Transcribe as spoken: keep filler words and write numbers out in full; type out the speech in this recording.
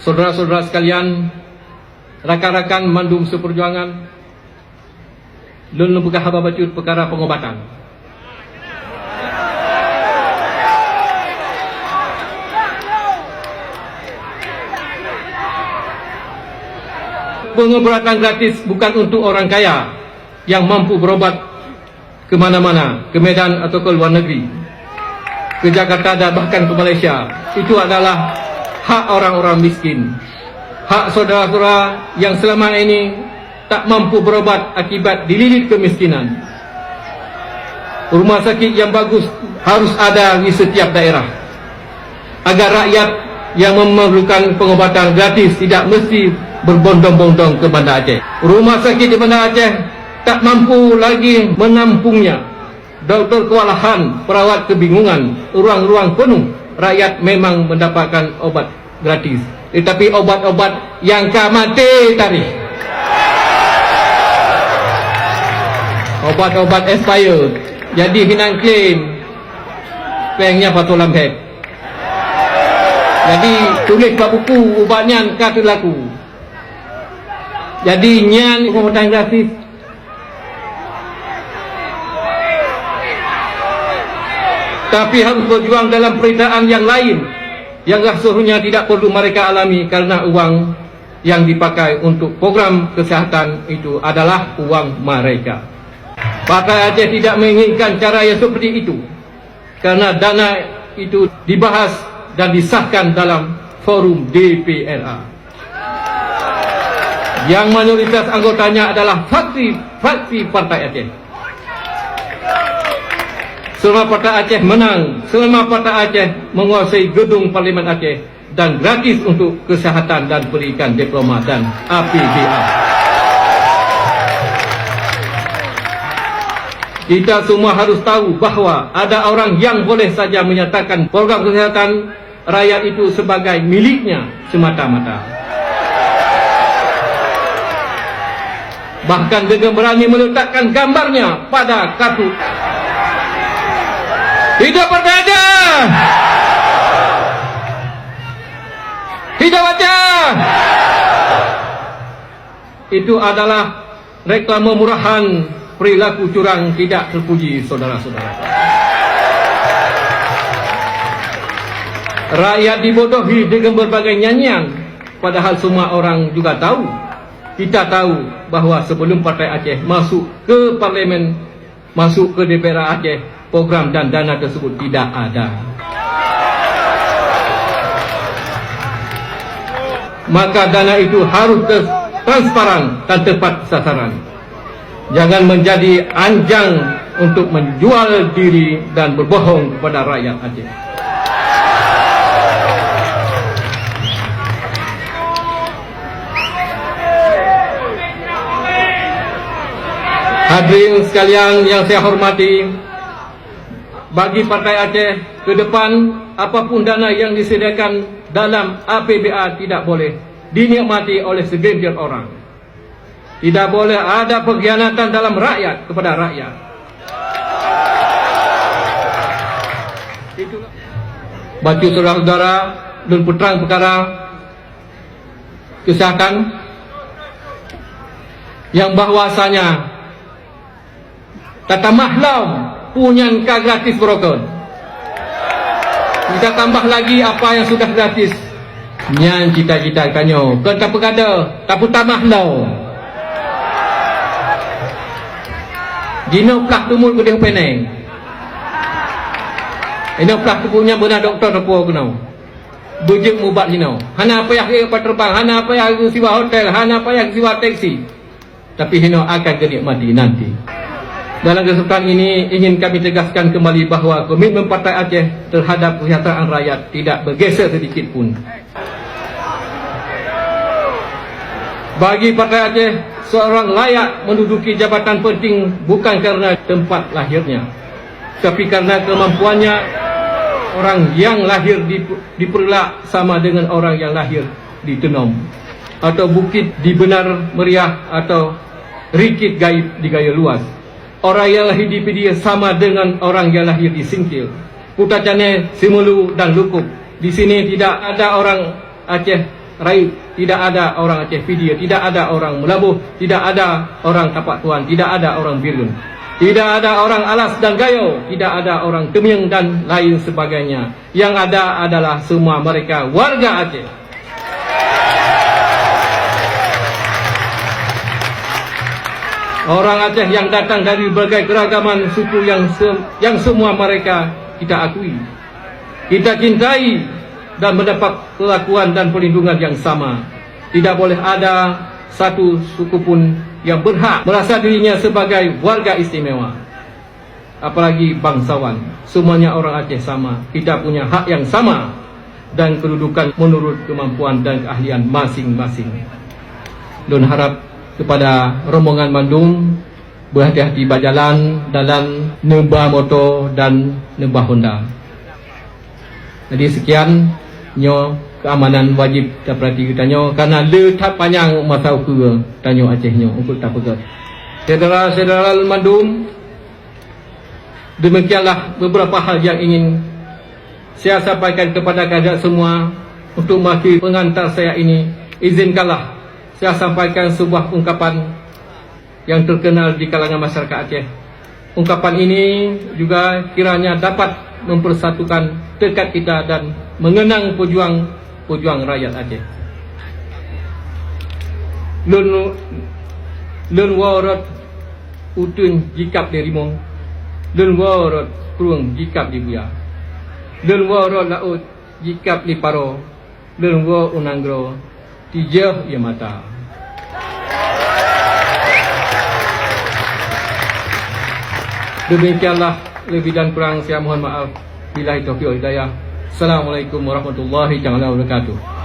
Saudara-saudara sekalian, rakan-rakan mandum seperjuangan, lôn peugah haba bacut peukara pengobatan. Pengobatan gratis bukan untuk orang kaya yang mampu berobat ke mana-mana, ke Medan atau ke luar negeri, ke Jakarta dan bahkan ke Malaysia. Itu adalah hak orang-orang miskin, hak saudara-saudara yang selama ini tak mampu berobat akibat dililit kemiskinan. Rumah sakit yang bagus harus ada di setiap daerah, agar rakyat yang memerlukan pengobatan gratis tidak mesti berbondong-bondong ke Banda Aceh. Rumah sakit di Banda Aceh tak mampu lagi menampungnya. Doktor kewalahan, perawat kebingungan, ruang-ruang penuh. Rakyat memang mendapatkan obat gratis, tetapi obat-obat yang ka maté tarikh. Obat-obat expired. Jadi hinan klaim péng nyan pasoe lam bag. Jadi tuléh bak buku ubat nyan ka teulaku. Jadi nyan pengobatan gratis. Tapi harus berjuang dalam penderitaan yang lain yang rasanya tidak perlu mereka alami karena uang yang dipakai untuk program kesihatan itu adalah uang mereka. Partai Aceh tidak menginginkan cara yang seperti itu karena dana itu dibahas dan disahkan dalam forum D P R A. Yang mayoritas anggotanya adalah fraksi-fraksi Partai Aceh. Selama Partai Aceh menang, selama Partai Aceh menguasai gedung Parlimen Aceh dan gratis untuk kesihatan dan pendidikan diploma dan A P B A. Kita semua harus tahu bahwa ada orang yang boleh saja menyatakan program kesihatan rakyat itu sebagai miliknya semata-mata. Bahkan dengan berani meletakkan gambarnya pada kartu. Hidup Partai Aceh! Hidup Aceh! Itu adalah reklame murahan, perilaku curang tidak terpuji, saudara-saudara. Rakyat dibodohi dengan berbagai nyanyian, padahal semua orang juga tahu. Kita tahu bahwa sebelum Partai Aceh masuk ke parlimen, masuk ke D P R A Aceh, program dan dana tersebut tidak ada. Maka dana itu harus ter-, transparan dan tepat sasaran. Jangan menjadi anjang untuk menjual diri dan berbohong kepada rakyat Aceh. Hadirin sekalian yang saya hormati, bagi Partai Aceh, ke depan, apapun dana yang disediakan dalam A P B A tidak boleh dinikmati oleh segelintir orang. Tidak boleh ada pengkhianatan dalam rakyat kepada rakyat. Itulah. Bacut saudara-saudara, lôn peutrang peukara kesihatan yang bahwasanya tatamah lom peue nyang ka gratis beurokon. Kita tambah lagi apa yang sudah gratis. Nyan cita-cita geutanyoe, kon tapeugadoh, tapeutamah lom. Jinoe plah teumut keudeh peneng. Inoe plah teumut nyang beuna dokto teupeue keunoe. Beujeuet mubat jinoe. Hana payah geupeutreubang, hana payah geusiwa hotel, hana payah geusiwa teksi. Tapi hinoe akan geunikmati nanti. Dalam kesempatan ini ingin kami tegaskan kembali bahwa komitmen Partai Aceh terhadap kesejahteraan rakyat tidak bergeser sedikit pun. Bagi Partai Aceh, seorang layak menduduki jabatan penting bukan karena tempat lahirnya, tapi karena kemampuannya. Orang yang lahir di, di Peureulak sama dengan orang yang lahir di Teunom, atau Bukit di Beunar Meriah, atau Rikit Gaib di Gayo Luas. Orang yang lahir di Pidie sama dengan orang yang lahir di Singkil, Kuta Canai, Simeulue, dan Lukub. Di sini tidak ada orang Aceh Rayeuk, tidak ada orang Aceh Pidie, tidak ada orang Meulaboh, tidak ada orang Tapak Tuan, tidak ada orang Bireuen, tidak ada orang Alas dan Gayo, tidak ada orang Teumieng dan lain sebagainya. Yang ada adalah semua mereka warga Aceh. Orang Aceh yang datang dari berbagai keragaman suku yang se-, yang semua mereka kita akui, kita cintai dan mendapat perlakuan dan perlindungan yang sama. Tidak boleh ada satu suku pun yang berhak merasa dirinya sebagai warga istimewa, apalagi bangsawan. Semuanya orang Aceh sama, kita punya hak yang sama dan kedudukan menurut kemampuan dan keahlian masing-masing. Lôn harap kepada rombongan mandum, beuhati-hati bak jalan dalam neuba moto dan neuba honda. Jadi, sekian, nyoe keamanan wajib tapeurati geutanyoe, karena le that panyang masa ukeue tanyoe Aceh nyoe untuk tapeugah. Syedara-syedara lôn mandum, demikianlah beberapa hal yang ingin saya sampaikan kepada kalian semua untuk mengakhiri pengantar saya ini. Izinkanlah saya sampaikan sebuah ungkapan yang terkenal di kalangan masyarakat Aceh. Ungkapan ini juga kiranya dapat mempersatukan tekad kita dan mengenang pejuang-pejuang rakyat Aceh. Lôn, lôn woe rot uteuen jikab lé rimueng, lôn woe rot krueng jikab lé buya, lôn woe rot laôt jikab lé paro, lôn woe u nanggroe tijôh ie mata. Demikianlah, lebih dan kurang saya mohon maaf. Billahi taufiq wal hidayah. Assalamualaikum warahmatullahi taala wabarakatuh.